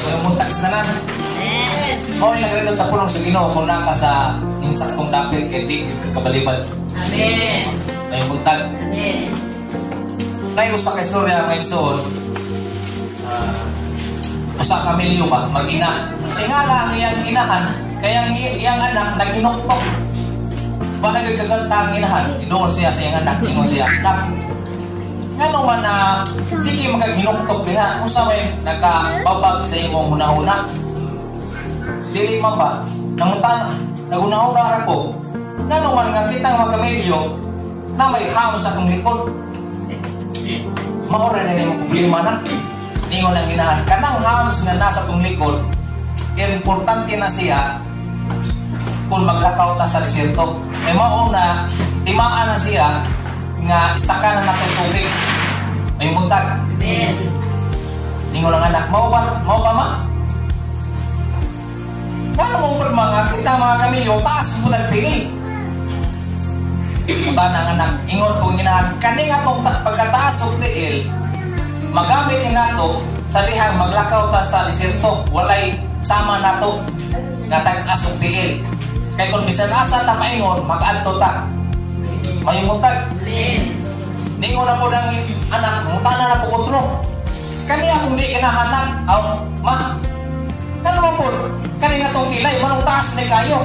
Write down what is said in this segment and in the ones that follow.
Mayong buntag sa tanan. Mao ni nagrenot sa pulong sa Ginoo kung naa ka sa insaktong dapit kay di gyud ka kabalibad. Amen. Mayong buntag. Amen. Nay usa ka istorya, mga igsoon. Usa ka milyo ba mag-ina. Tingala ang iyang inahan kaya ang iyang anak naghinuktok. Ba na gyud kagalta ang inahan, iduol siya sa iyang anak, ingon siya, "Nak, ngano man na sige magaghinuktok diha, unsa may nakababag sa imong hunahuna?" "Dili man ba, nangutan, nagunahuna ra ko, ngano man nga kitang mga kamilyo na may ham sa akong likod." "Mao ra na imong problema na." Ningon ang inahan, "Kanang hams nga nasa atong likod, importante na siya kung maglakaw ta sa desierto. May mao na timaan na siya nga istakanan na itong tubig." Mayong buntag. Amen. Ningon ang anak, "Mao ba, mao ba, ma? Paano mo pud mga kita mga kamilyo, taas mo nagtingin?" Ba ang anak, ingon kong inahan, "Kaning atong pagkataas og tiil, magamit ni nato sa dihang maglakaw ta sa desierto, walay sama nato nga tag-as og tiil. Kay kung bisan asa ta paingon, makaadto ta." Mayong buntag. Amen. Ningon na po ng anak, mutana na po otro. "Kani akong di kinahanak, aw, ma. Ano man po, kani nga tong kilay, manong taas ni kayo.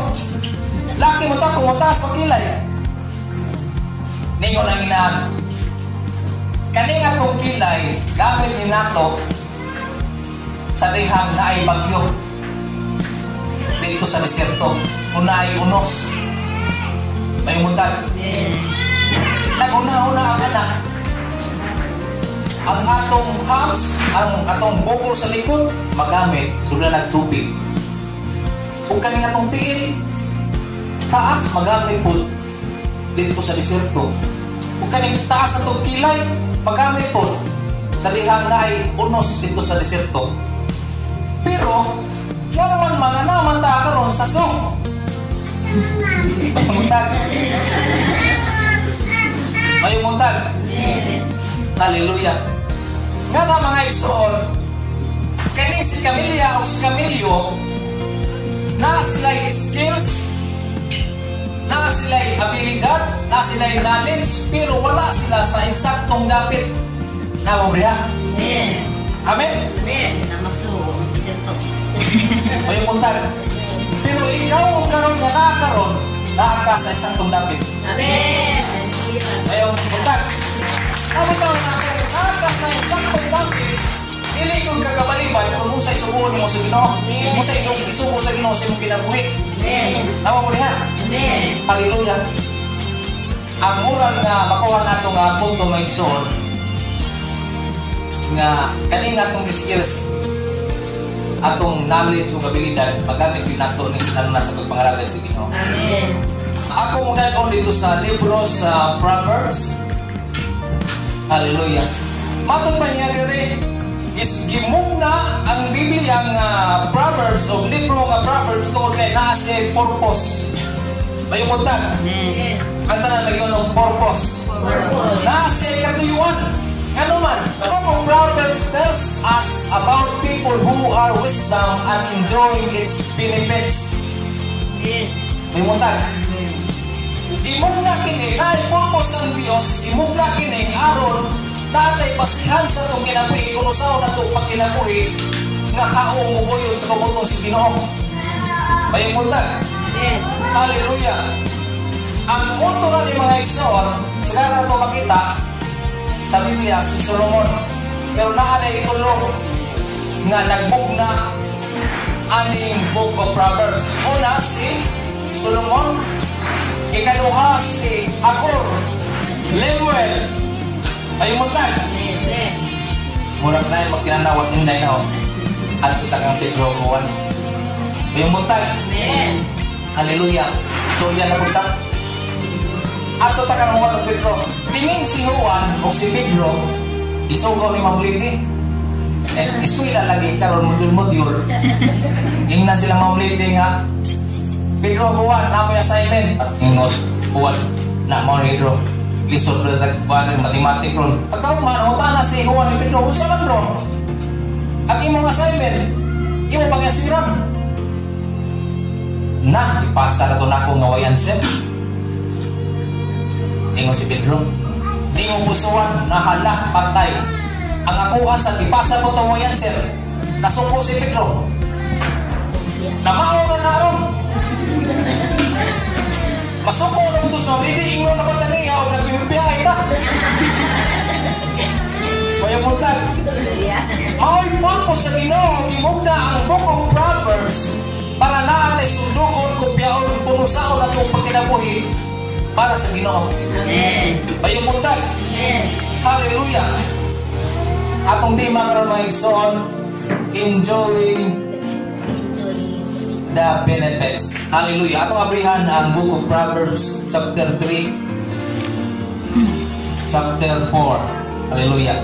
Laki mo ta kung taas mo kilay." Ningon ang inahan, "Kani nga tong kilay, gamit ni nato sa dihang naay bagyo dito sa desierto, kung naay unos." Mayong buntag. Amen. Naguna-una ang anak. Ang atong hams, ang atong bukol sa likod, magamit, sula nagtubig. Ug kaning atong tiil, taas, magamit po dito sa desierto. Ug kaning taas atong kilay, magamit po sa dihang naay unos dito sa desierto. Pero, nga naman mga naman ta karon sa song. Mayong buntag. Mayong buntag. Amen. Hallelujah. Nga na, mga igsoon, kaning si Camilla o si Camillo, na sila'y skills, na sila'y abilidad, na sila'y knowledge, pero wala sila sa insaktong dapit. Namo diha? Amen. Amen? Amen. Namaso, desierto. Mayong buntag. Pero ikaw karon nga naa karon, naa ka sa insaktong dapit. Amen. Mayong buntag. Amo taon na kung naa ka sa insaktong dapit, dili kung kakabalibad kung unsay subuon nimo sa Ginoo. Amen. Unsay isugo sa Ginoo sa imong kinabuhi. Amen. Tama mo diha? Amen. Hallelujah. Ang moral nga makuha nato nga punto, mga igsoon, nga kaning atong skills, atong knowledge ug abilidad, magamit gyud nato ni lalo na sa pagpangalagad sa Ginoo. Amen. Ako mo on dito sa libro sa Proverbs. Hallelujah. Matod pa niya diri is gimugna ang Biblia nga Proverbs o libro nga Proverbs tungod kay naa siya purpose. Mayong buntag. Amen. Ang tanan nagyon og purpose. Purpose. Naa siya katuyuan. Ngano man, the book of Proverbs tells us about people who are wisdom and enjoying its benefits. Amen. Mayong buntag. Gimugna kini naay purpose ang Dios, gimugna kini aron natay basihan sa atong kinabuhi kung usaon nato pagkinabuhi nga kaong mubuyon sa kabutong sa Ginoo. Mayong buntag. Amen. Hallelujah. Ang motto na ni, mga igsoon, siguro na ito makita sa Biblia, si Solomon. Pero naa nay tulo nga nagbugna aning Book of Proverbs. Una, si Solomon. Ikaduha, si Agur, Lemuel. Mayong buntag. Amen. Murag na yung magkinanawas inday na oh. At kang Pedro Juan. Mayong buntag. Amen. Hallelujah. Storya na punta. Ato ta kang Juan ug Pedro. Tingin si Juan o si Pedro, isugaw ni Ma'am Lady. Eh, eskwela lagi karon module-module. Ingnan sila Ma'am Lady nga, "Pedro, Juan, namo yung assignment." Ingos, Juan, na mo ni Pedro. Lisod ra tag kuan mathematics ron. Pagkauman, uta na si Juan ni Pedro, "Unsa man ron? Ang imong assignment." Imo pang answeran. Na, ipasa na to nako nga way answer. Ingon si Pedro. Di mo pusuan, nahala, patay. Ang ako asa, ipasa ko to way answer. Nasuko si Pedro. Namao na naron. Masuko na ko to sa dili ingon na pa niya og nagbibiyahe ta. Mayong buntag. Mao'y purpose sa Ginoo gimugna ang Book of Proverbs para naa tay sundukon, kopyaon, punusaon atong pagkinabuhi para sa Ginoo. Amen. Mayong buntag. Amen. Hallelujah. Atong tema karon, mga igsoon, enjoying the benefits. Hallelujah. Atong abrihan ang Book of Proverbs chapter 3, chapter 4. Hallelujah.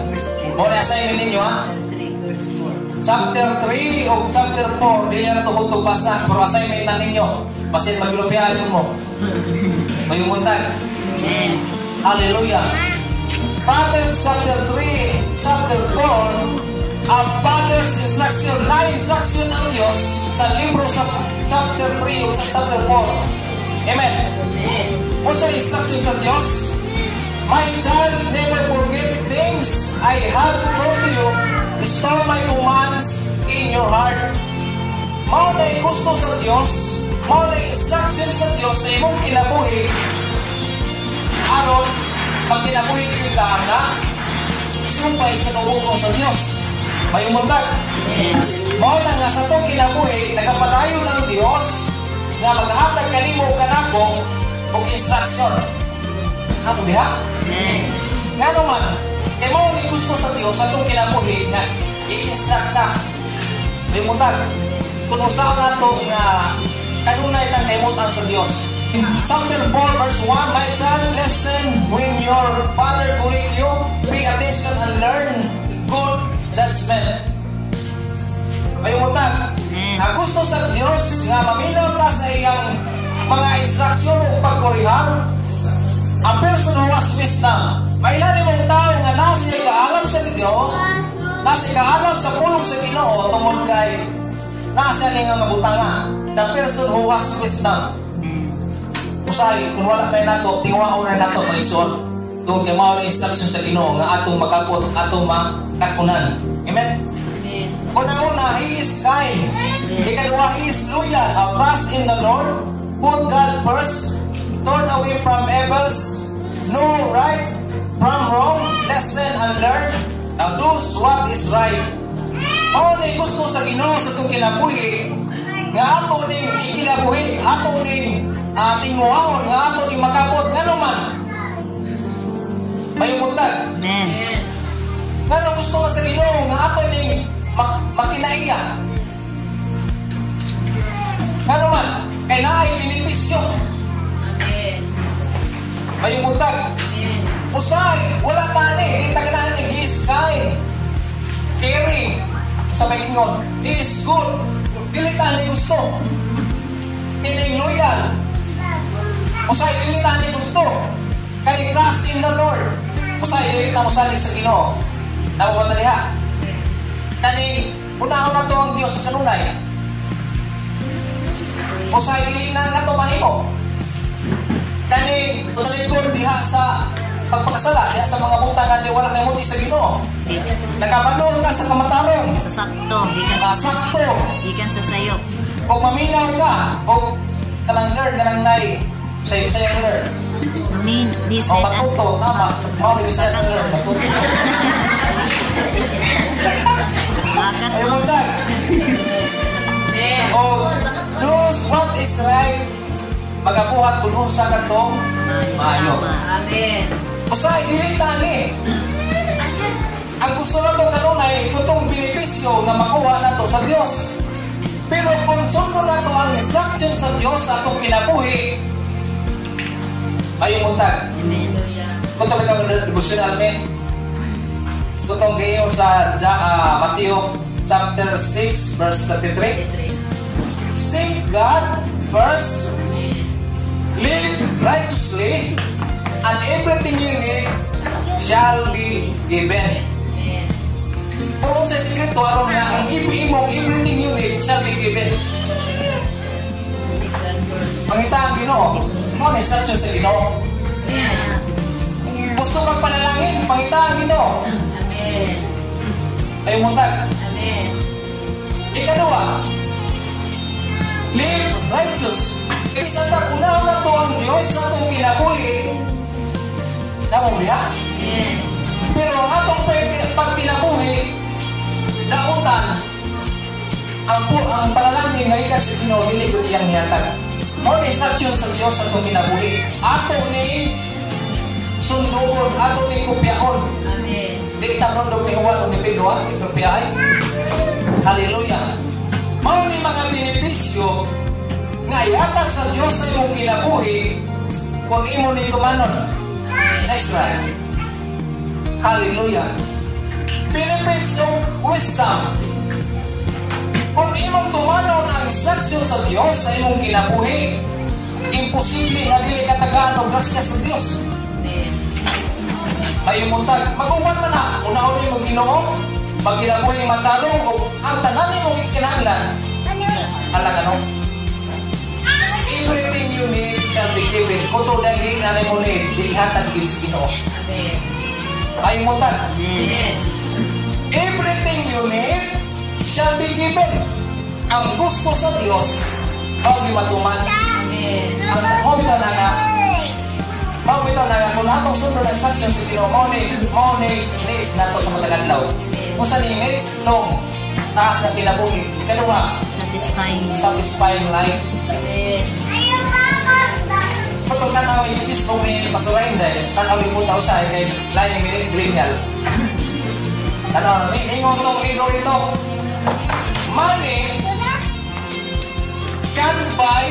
Mo na assignment ninyo, ha? 3 verse 4. Chapter 3 o chapter 4, dili na to hutog basa, pero assignment na ninyo. Basin magilupiyaan mo. Mayong buntag. Amen. Hallelujah. Proverbs chapter 3, chapter 4, a father's instruction, na instruction ng Diyos sa libro sa chapter 3 o sa chapter 4. Amen. Amen. Unsa instruction sa Diyos? "My child, never forget things I have taught you. Store my commands in your heart." Mao na gusto sa Diyos, mao na instruction sa Diyos sa imong kinabuhi aron magkinabuhi kita nga sumpay sa kabubut-on sa Diyos. Mayong buntag. Amen. Mao na nga sa atong kinabuhi, nagapadayon ang Dios nga maghatag kanimo kanako og instruction. Ako diha? Amen. Ngano man, kay mao ni gusto sa Dios sa atong kinabuhi nga i-instruct ta. Mayong buntag. Kung unsaon nato nga kanunay tang kaimutan sa Dios. In chapter 4 verse 1, "My child, listen when your father correct you, pay attention and learn good judgment." Mayong buntag. Amen. Ang gusto sa Dios nga maminaw ta sa iyang mga instruksyon o pagkorihan, a person who has wisdom. Mailani mong tao nga nasa kaalam sa Dios, nasa kaalam sa pulong sa Ginoo tungod kay nasa ni nga mabutanga. The person who has wisdom. Amen. Usahay, kung wala pa nato, tinguhaon na nato, mga igsoon. Tungod kay mao ni instruction sa Ginoo nga atong makapot, atong makatunan. Amen. Amen. Una-una, He is kind. Ikaduha, He is loyal. Now, trust in the Lord. Put God first. Turn away from evils. Know right from wrong. Listen and learn. Now, do what is right. Mao ni gusto sa Ginoo sa itong kinabuhi nga ato ning ikinabuhi, ato ning tinguhaon, nga ato ning makapot. Ngano man? Mayong buntag. Amen. Ngano gusto nga sa Ginoo nga ato ning makinaiya? Ngano man? Kay naay benepisyo. Amen. Mayong buntag. Amen. Usay, wala tani, di ta ganahan ni He is kind. Caring. Sa may ingon, He is good. Dili ta ni gusto. Kining loyal. Usay, dili ta ni gusto. Kani trust in the Lord. Usay, dili ta mosalig sa Ginoo. Napabata diha. Kani unahon na to ang Dios sa kanunay. Usay, dili na nato mahimo. Kani talikod diha sa pagpakasala, diha sa mga butang nga di wala kay muti sa Ginoo. Nakabalo ka sa kamatarong. Sa sakto, gikan Ah, sakto. Gikan sa sayop. O maminaw ka o kanang learn, kanang nay sa Bisaya learn. Amin, O listen and matuto, tama. Mao ni Bisaya sa learn, matuto. Bakat. Ay buntag. O does what is right. Magabuhat kung unsa katong maayo. Tama. Amen. Usahay, dili tani. Ang gusto nato kanunay kutong benepisyo nga makuha nato sa Dios. Pero kung sundon nato ang instruction sa Dios sa atong kinabuhi, mayong buntag. Amen. Hallelujah. Kung ito itong devotional me, itong gayon sa Mateo chapter 6 verse 33. "Seek God first, live righteously, and everything you need shall be given." Amen. Pero sa sekreto aron nga ang imong everything you need shall be given. Second verse. Pangita ang Ginoo. Mao na instruction sa Ginoo. Amen. Gusto kang panalangin, pangita ang Ginoo. Amen. Ay mutag. Amen. Ikaduha, live righteous. Bisan pa unahon nato ang Dios sa atong kinabuhi, namong diha. Amen. Pero ang atong pagkinabuhi, dautan, ang panalangin nga gikan sa Ginoo dili gud iyang nihatag. Mao ni instruction sa Dios sa atong kinabuhi. Ato ni sundugon, ato ni kopyaon. Amen. Di ta rondog ni Juan o ni Pedro, ha? Ni kopyaay. Hallelujah. Mao ni mga benepisyo nga ihatag sa Dios sa imong kinabuhi kung imo ni tumanon. Next slide. Hallelujah. Benefits of wisdom. Kung imong tumanon ang instruction sa Dios sa imong kinabuhi, imposible nga dili ka tagaan og grasya sa Dios. Amen. Ay muntag, mag-uban man na, unahon nimo Ginoo, magkinabuhi matarong o ang tanan nimong kinahanglan. Ala ano? Everything you need shall be given. Kuto dahil na nimo need, di ihatag gid sa Ginoo. Amen. Ay muntag, Amen. Amen. Everything you need shall be given. Ang gusto sa Dios, mao matuman. Amen. Ang mao bitaw na nga kung atong sundon ang instruction sa Ginoo, mao ni needs nato sa matag adlaw. Kung sa ni needs tong taas na kinabuhi. Ikaduha, Satisfying. Satisfying life. Amen. Patong tanaw yung Facebook ni Pastor Inday, tanaw limutan ko siya, kay lain ni millennial. Tanaw na, ingon tong libro rito. Money can buy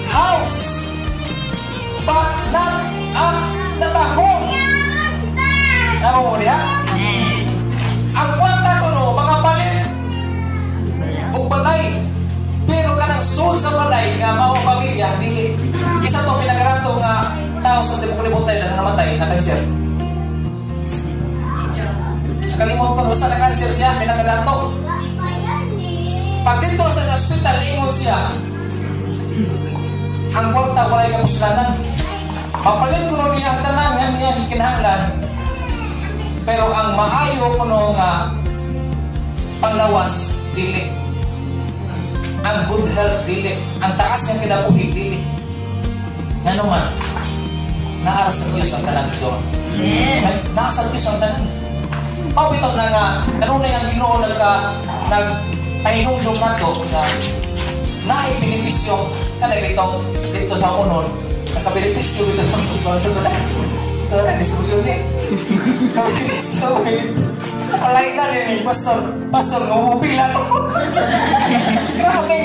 house, but not ang natahong. Tama mo niya? Amen. Ang kwarta ko no, makapalit og balay. Pero kanang soul sa balay nga mao pamilya, dili. Isa to pinagarato nga tao sa tibok kalibutan na namatay na kanser. Nakalimot ko basta na kanser siya, pinagarato. Pag dito sa ospital, ingon siya, ang kwarta walay kapuslanan. Mapalit ko niya ang tanan nga niya gikinahanglan. Pero ang maayo kuno nga panglawas, dili. Ang good health, dili. Ang taas ng kinabuhi, dili. Ngano man, naa ra sa Diyos ang tanan, igsoon. Amen. Naa sa Diyos ang tanan. Mao bitaw na nga, kanunay ang Ginoo nag pahinumdum nato nga naay benepisyo kanay bitong dito sa unon nakabenepisyo bitaw ng sa tanan. Sa tanan, di ni. Nakabenepisyo dito. Alay na din eh, pastor. Pastor, ngumupila to. Grabe,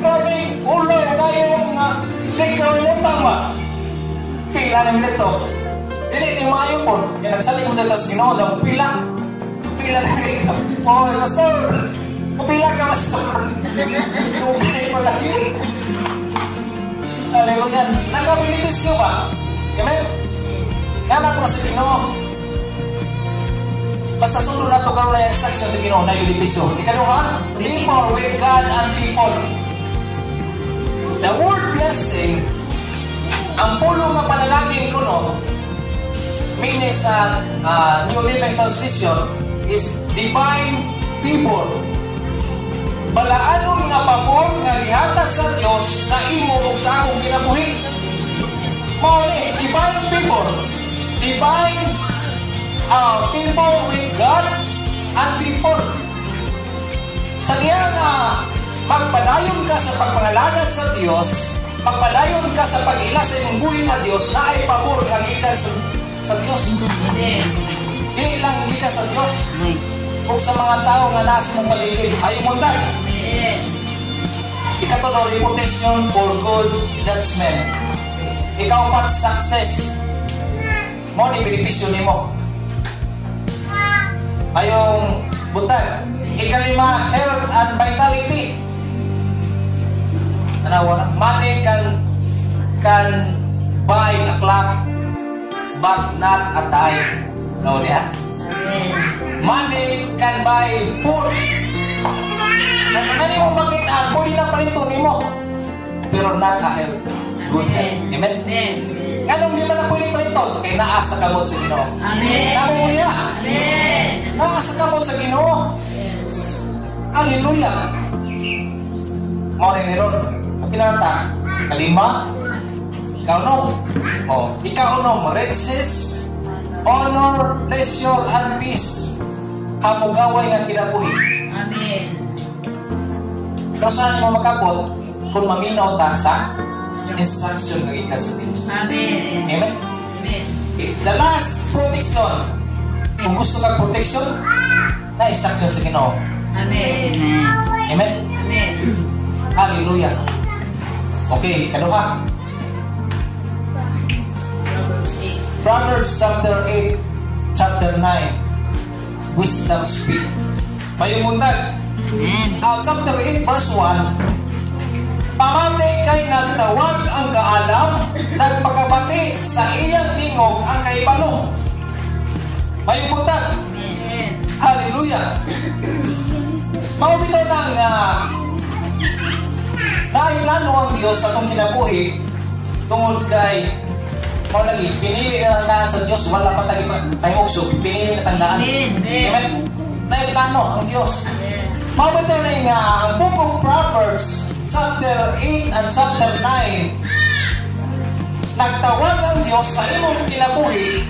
grabe, ulo tayo nga, ikaw utang ba? Pila na minito. Dili ni maayo po. Yan nagsalig mo sa Ginoo, daw pila. Pila na minito. Oy, pastor. Pila ka, pastor. Dugay pa lagi. Hallelujah. Nakabenepisyo ba? Amen? Nga ko sa Ginoo. Basta sundon nato karon na instruction sa Ginoo na benepisyo. Ikaduha, people with God and people. The word blessing, ang pulong nga panalangin ko no, meaning sa New Living Translation is divine favor. Balaanon nga pabor nga gihatag sa Dios sa imo ug sa akong kinabuhi. Mao ni divine favor. Divine people with God and people. Sa diya nga magpadayon ka sa pagpangalagad sa Dios, magpadayon ka sa pag-ila sa imong buhi nga Dios, naay pabor nga gikan sa Dios. Amen. Di lang gikan sa Dios Amen. Ug sa mga tao nga nasa imong paligid. Ayo mo. Amen. Ikatulo, reputation for good judgment. Ikaupat, success. Mao ni benepisyo nimo. Ayong buntag. Ikalima, health and vitality. Tanawa na. Money can buy a clock, but not a time. No, niya? Amen. Money can buy food. Kung ano mo makita, pwede na paliton nimo. Pero not a health. Good health. Amen? Amen. Nganong di man na pwede paliton? Kay naa sa kamot sa Ginoo. Amen. Namo mo niya. Amen. Naa sa kamot sa Ginoo. Yes. Hallelujah. Mao ni ron. Kapila na ta? Kalima? Ikaw-unom. Oh, ikaw-unom, riches, honor, pleasure, and peace. Hamugaway nga kinabuhi. Amen. Pero saan mo makabot kung maminaw ta sa instruction nga gikan sa Diyos? Amen. Amen? Amen. Okay. The last, protection. Kung gusto kag protection, na instruction sa Ginoo. Amen. Amen? Amen. Hallelujah. Okay, kaduha. Proverbs 8. Proverbs chapter 8, chapter 9. Wisdom speak. Maayong buntag. Amen. Chapter 8, verse 1. Pamati kay nagtawag ang kaalam, nagpakabati sa iyang tingog ang kahibalo. Maayong buntag. Amen. Hallelujah. Mao bitaw nang naay plano ang Dios sa atong kinabuhi tungod kay mao lagi pinili na tandaan sa Dios, wala pa tagi pahimugso, pinili na tandaan. Amen. Amen. Naay plano ang Dios. Yes. Mao bitaw na nga ang Book of Proverbs chapter 8 and chapter 9, nagtawag ang Dios sa imong kinabuhi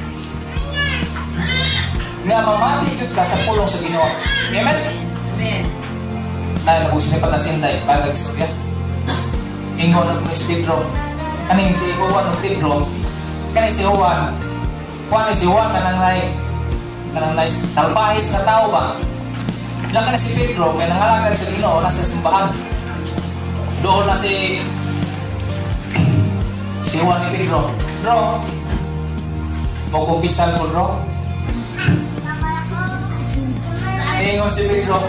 nga mamati gyud ka sa pulong sa Ginoo. Amen. Amen. Tayo na si Patasinday, pag istorya. Ingon na si Pedro. Kaning si Juan ug Pedro. Kaning si Juan. Juan si Juan kanang nay salbahis na tao ba? Diyan ka na si Pedro, kay nangalagad sa Ginoo nasa simbahan. Doon na si si Juan ni Pedro. "Bro, mo kumpisal ko, bro." Ingon si Pedro,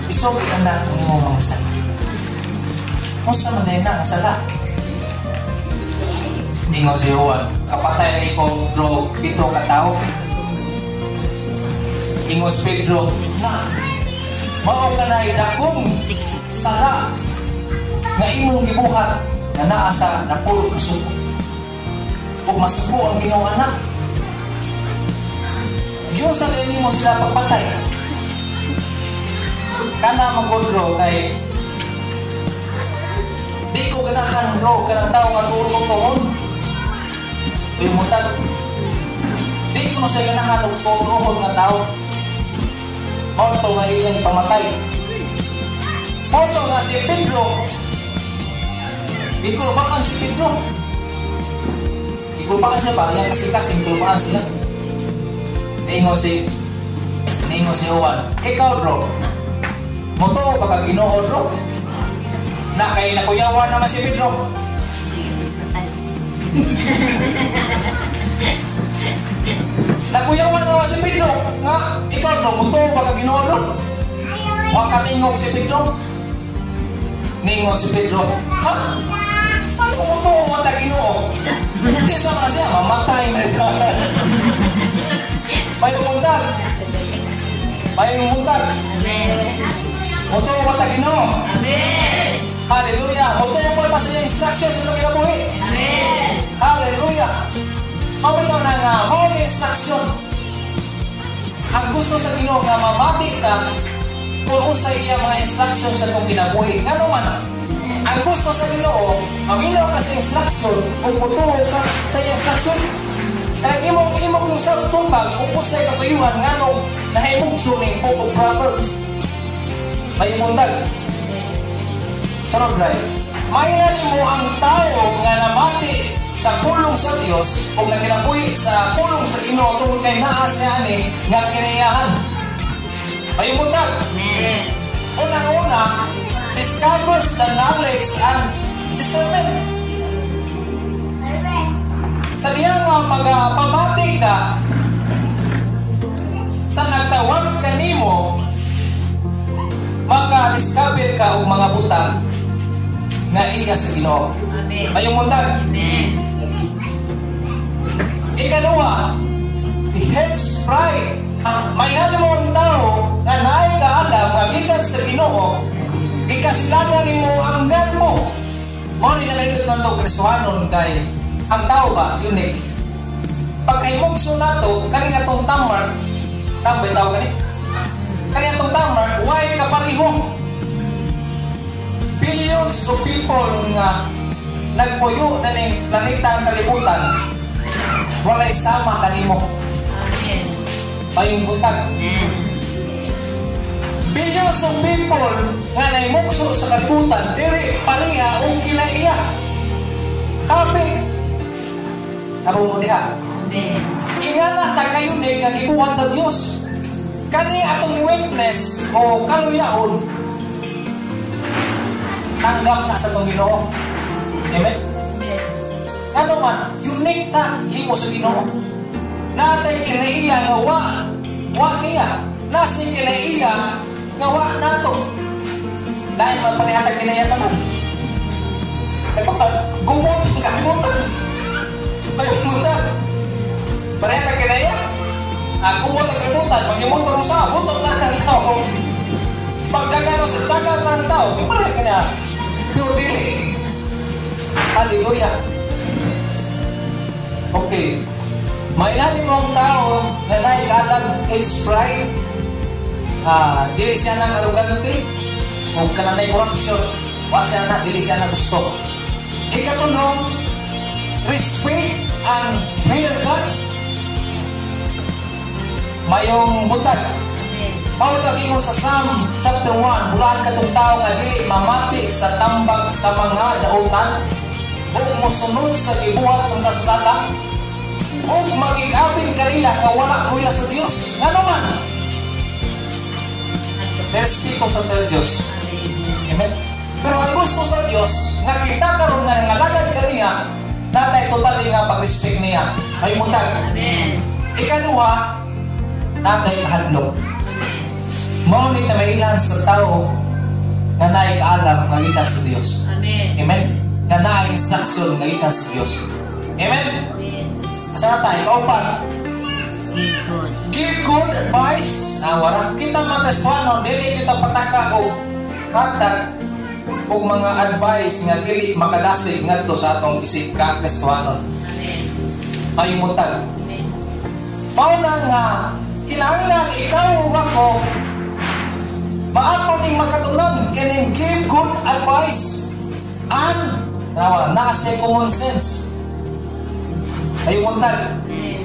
"Isugid na ang imong mga sala." "Unsa man diay na nga sala?" Ingon si Juan, "Kapatay na ikaw, bro, pito ka tao." Ingon si Pedro, "Na, mao ka na dakong Six, six. Sala nga imong gibuhat nga naa sa 10 ka suko. Ug masuko ang Ginoo anak. Giunsa din nimo sila pagpatay?" Kana man gud, bro, kay di ko ganahan, bro, kanang tao nga tuon-tuon. Uy, mutag. Di ko siya ganahan og tuon nga tao. Mao to nga iyang pamatay. Mao to nga si Pedro, gikulbaan si Pedro. Gikulbaan siya ba? Iyang kasing-kasing kulbaan sila. Niingon si Juan, "Ikaw, bro, motuo pa ka Ginoo, bro?" Na kay nakuyawan naman si Pedro. Patay. Nakuyawan naman si Pedro nga, "Ikaw, bro, motuo pa ka Ginoo, bro?" Wa katingog si Pedro. Ningon si Pedro, "Ha? Ano motuo man ta Ginoo?" Di sa man siya, mamatay man ito. Maayong buntag. Maayong buntag. Amen. Motuo ba ta Ginoo? Amen. Hallelujah. Motuo ba ta sa iyang instruction sa atong kinabuhi? Amen. Hallelujah. Mao bitaw na nga mao ni instruction. Ang gusto sa Ginoo nga mamati ta kung unsa iya mga instruction sa atong kinabuhi. Ngano man, ang gusto sa Ginoo, maminaw ka sa instruction ug mutuo ka sa iya instruction. Kaya imong imong yung sa tumbag kung unsay katuyuan nganong nahimugso ning Book of Proverbs. Maayong buntag. Sunod, right? Maila nimo ang tao nga namati sa pulong sa Dios o nga kinabuhi sa pulong sa Ginoo tungod kay naa siya ani nga kinayahan. Maayong buntag. Amen. Unang-una, discovers the knowledge and discernment. Sa diya nga magapamati ka sa nagtawag kanimo, maka-discover ka og mga butang nga iya sa Ginoo. Amen. Maayong buntag. Amen. Ikaduha, he hates pride. Mailhan mo ang tao nga naay kaalam nga gikan sa Ginoo, gikasilagan nimo ang mo. Mao ni nakanindot nato Kristohanon kay ang tao ba unique. Pagkahimugso nato kani atong tamark, tambay tao kani. Kani atong tamark, way kapariho. Billions of people nga nagpuyo na ning planeta ang kalibutan, walay sama kanimo. Amen. Mayong buntag. Amen. Billions of people nga nahimugso sa kalibutan, diri pareha og kinaiya. Habit. Ako mo diha. Amen. Ingana ta ka-unique nga gibuhat sa Dios. Kani atong weakness o kaluyahon, tanggap na sa atong Ginoo. Amen. Amen. Ano man, unique ta himo sa Ginoo. Natay kinaiya nga wa niya. Nasi kinaiya nga wa nato. Dahil man pareha ta kinaiya tanan. Gumot ang kalibutan. Ay, munta. Pareha ta kinaiya. Ah, gumot ang kalibutan, manghimotor usa, butot na ang tao. Pagdagano sa dagat na ang tao, di pareha kina. Pure dili. Hallelujah. Okay. Mailalim mo ang tao nga naay kaalam its pride. Ah, dili siya nang arugante o kananay corruption. Wa siya na, dili siya na gusto. Ikatulo, respect and fear God. Mayong buntag. Amen. Mao ta ingon sa Psalm chapter 1, bulahan katong tao nga dili mamati sa tambag sa mga dautan ug mosunod sa gibuhat sa kasasala ug magigabin kanila nga wala moila sa Dios. Ngano man? Respeto sa Dios. Amen. Amen. Pero ang gusto sa Dios nga kita karon nga nangalagad kaniya, natay totally nga pag-respect niya. Ay mutag. Amen. Ikaduha, natay kahadlok. Mao ni na mailan sa tao nga naay kaalam nga gikan sa Dios. Amen. Amen. Nga naay instruction nga gikan sa Dios. Amen. Amen. Asa na tayo? Kaupat. Give good. Give good advice. Nawara. Kita mga Kristiyano, dili kita pataka og hatag og mga advice nga dili makadasig ngadto sa atong isip ka Kristiyano. Amen. Ay mutag. Amen. Mao na nga kinahanglan ikaw ug ako maato ning makatunon kining give good advice and nawa naa siya common sense. Ay mutag. Amen.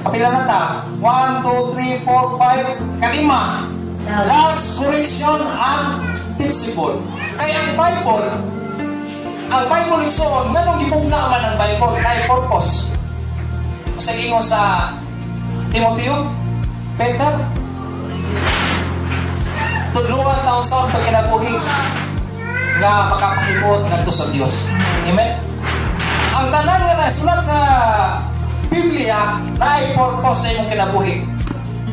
Kapila na ta? 1, 2, 3, 4, 5, kalima. Loves correction and teachable. Kaya ang Bible igsoon, nganong gibugna man ang Bible? Kay purpose. Sa ingon sa Timoteo, Peter, tudluan taon sa pagkinabuhi nga makapahimuot ngadto sa Dios. Amen? Ang tanan nga nasulat sa Biblia naay purpose sa imong kinabuhi.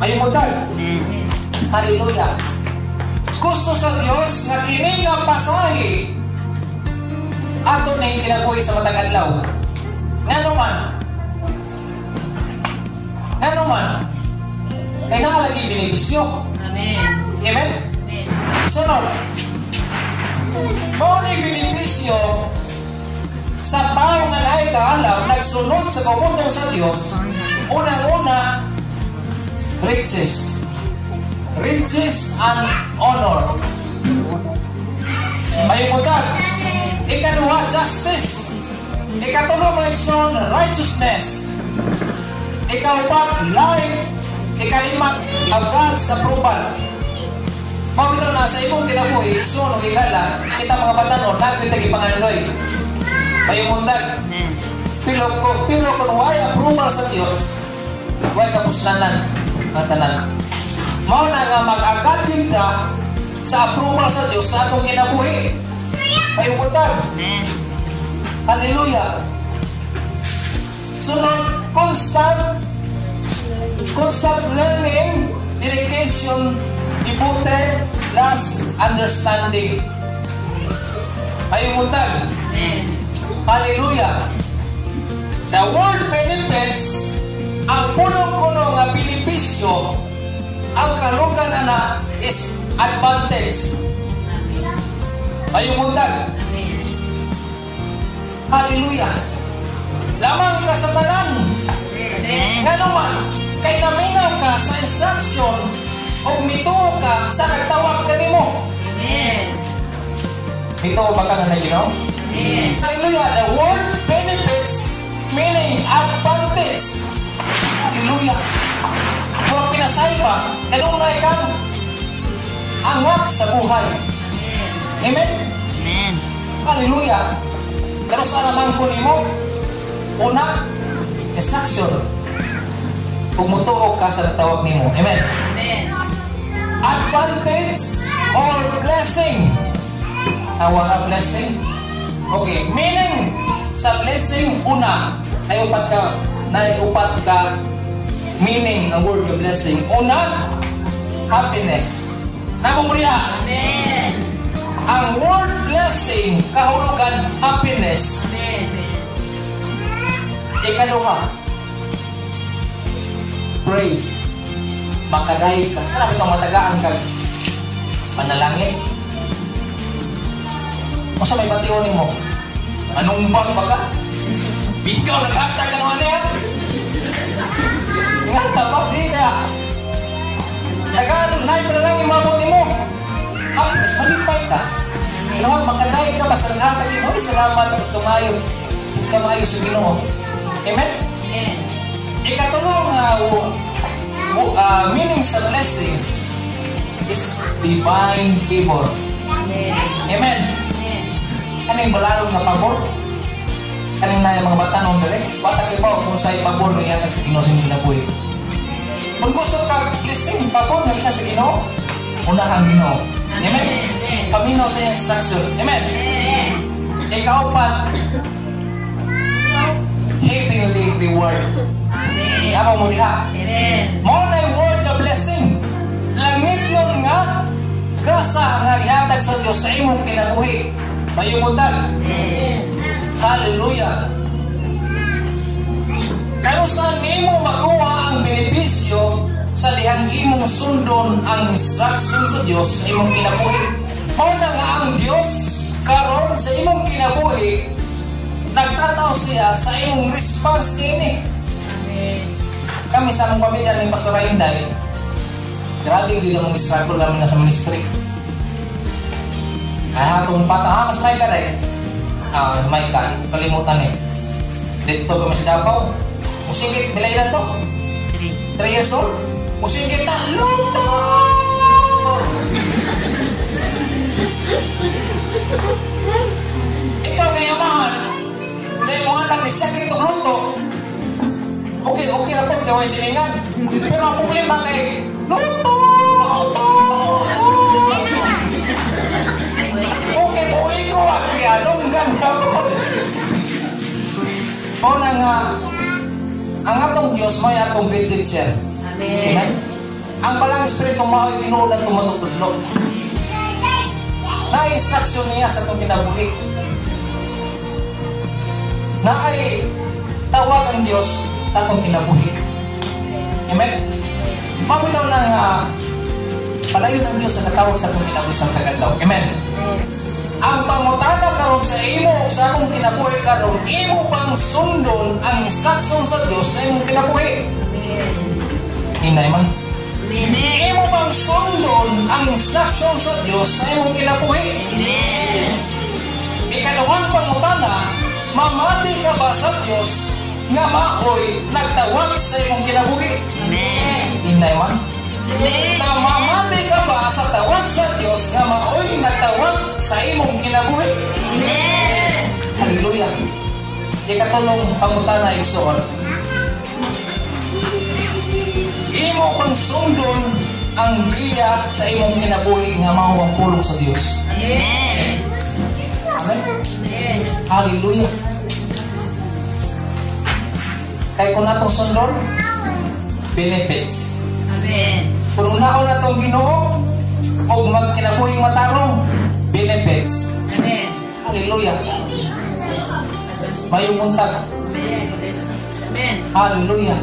Mayumutan. Amen. Hallelujah. Gusto sa Dios nga kini nga pasahe ato na yung kinabuhi sa matag adlaw. Ngano man? Ngano man? Kay naa lagi benepisyo. Amen. Amen? Amen. Sunod. Mao ni benepisyo sa tao nga naay kaalam nagsunod sa kabutong sa Dios. Unang-una, riches. Riches and honor. May mutag. Ikaduha, justice. Ikatulo, mga igsoon, righteousness. Ikaupat, life. Ikalima, ang God's approval. Mao bitaw na sa imong kinabuhi, igsoon o higala, kita mga batanon, nagoy tagi panganuloy. May mundag. Amen. Pero kung way approval sa Dios, way kapuslanan ang tanan. Mao na nga mag-agad kita sa approval sa Dios sa atong kinabuhi. Ay buntag. Amen. Hallelujah. Sunod, constant learning, dedication, devoted, last understanding. Ay buntag. Amen. Hallelujah. The word benefits, ang punong-puno nga benepisyo. Benepisyo, ang kahulugan ana is advantage. Maayong buntag. Amen. Hallelujah. Lamang ka sa tanan. Amen. Ngano man, kay naminaw ka sa instruction ug mituo ka sa nagtawag kanimo. Amen. Mituo ba ka nga na Ginoo? Amen. Hallelujah. The word "benefits" meaning advantage. Hallelujah. Kung pinasay pa, kanunay kang angat sa buhay. Amen. Amen? Amen. Hallelujah. Pero sa naman ko nimo, una, instruction. Kung mutuo ka sa natawag nimo. Amen. Amen. Advantage or blessing. Tawa ka blessing? Okay, meaning sa blessing, una, ay upat ka, na upat ka meaning ang word of blessing. Una, happiness. Namo mo diha? Amen. Ang word "blessing" kahulugan happiness. Amen. Ikaduha, praise. Makaday ka. Alam itong matagaan kag panalangin. Unsa may bation nimo? Anong bag ba ka? Ikaw naghatag ka naman niya. Ingat ka pa, di kaya. Tagaan, naay panalangin mabot nimo. Happiness, malipay ka. Pero makaday ka, basta naghatag mo, ay salamat, tumayo. Tumayo sa Ginoo. Amen? Amen. Ikatulong meaning sa blessing is divine favor. Amen. Amen. Amen. Kaning balarong nga pabor? Kaning na yung mga bata noon dali? Bata kay ba kung sa'y pabor nga ihatag sa Ginoo sa imong kinabuhi. Kung gusto ka blessing, pabor nga gikan sa Ginoo, unahang Ginoo. Amen. Amen. Paminaw sa iyang instruction. Amen. Amen. Ikaupat, heavenly reward. Amen. Napa mo diha? Amen. Mao na word na blessing. Langit yun nga gasa nga gihatag sa Dios sa imong kinabuhi. Maayong buntag. Amen. Hallelujah. Kanus-a nimo makuha ang benepisyo sa dihang imong sundon ang instruction sa Dios sa imong kinabuhi? Mao na nga ang Dios karon sa imong kinabuhi, nagtanaw siya sa imong response kini. Amen. Kami sa among pamilya ni Pastor Inday, grabe gyud ang struggle namin na sa ministry. Ay, atong bata, ha, mas may ka rin. Ah, mas may ka, kalimutan eh. Dito kami sa Davao. Musingkit, pila ilan to? 3. 3 years old. Musingkit na, luto! Ikaw kay amahan, sa imong anak ni sakit og luto. Okay, okay ra po, kay way silingan. Pero ang problema kay, luto! Luto! Luto! Okay, buhi ko ah, kaya lunggan na po. Mao na nga, ang atong Diyos may atong great teacher. Amen. Amen? Ang balang Espiritu mao'y tinuod atong matutudlo. Na-instruction niya sa atong kinabuhi. Naay tawag ang Diyos sa atong kinabuhi. Amen? Mabitaw na nga palayon ang Diyos na katawag sa atong kinabuhi sa tagadlaw. Amen? Ang pangutana karon sa imo ug sa akong kinabuhi karon, imo bang sundon ang instruction sa Dios sa imong kinabuhi? Hinay man. Amen. Imo bang sundon ang instruction sa Dios sa imong kinabuhi? Amen. Ikaduhang pangutana, mamati ka ba sa Dios nga maoy nagtawag sa imong kinabuhi? Amen. Hinay man. Amen. Na mamati ka ba sa tawag sa Dios nga maoy nagtawag sa imong kinabuhi? Amen. Hallelujah. Ikatulong pangutana, igsoon. Imo pang sundon ang giya sa imong kinabuhi nga mao ang pulong sa Dios. Amen. Amen. Amen. Hallelujah. Kay kung natong sundon, benefits. Amen. Kung unahon natong Ginoo og magkinabuhing matarong, benefits. Amen. Hallelujah. Mayong buntag. Amen. Blessings. Amen. Hallelujah.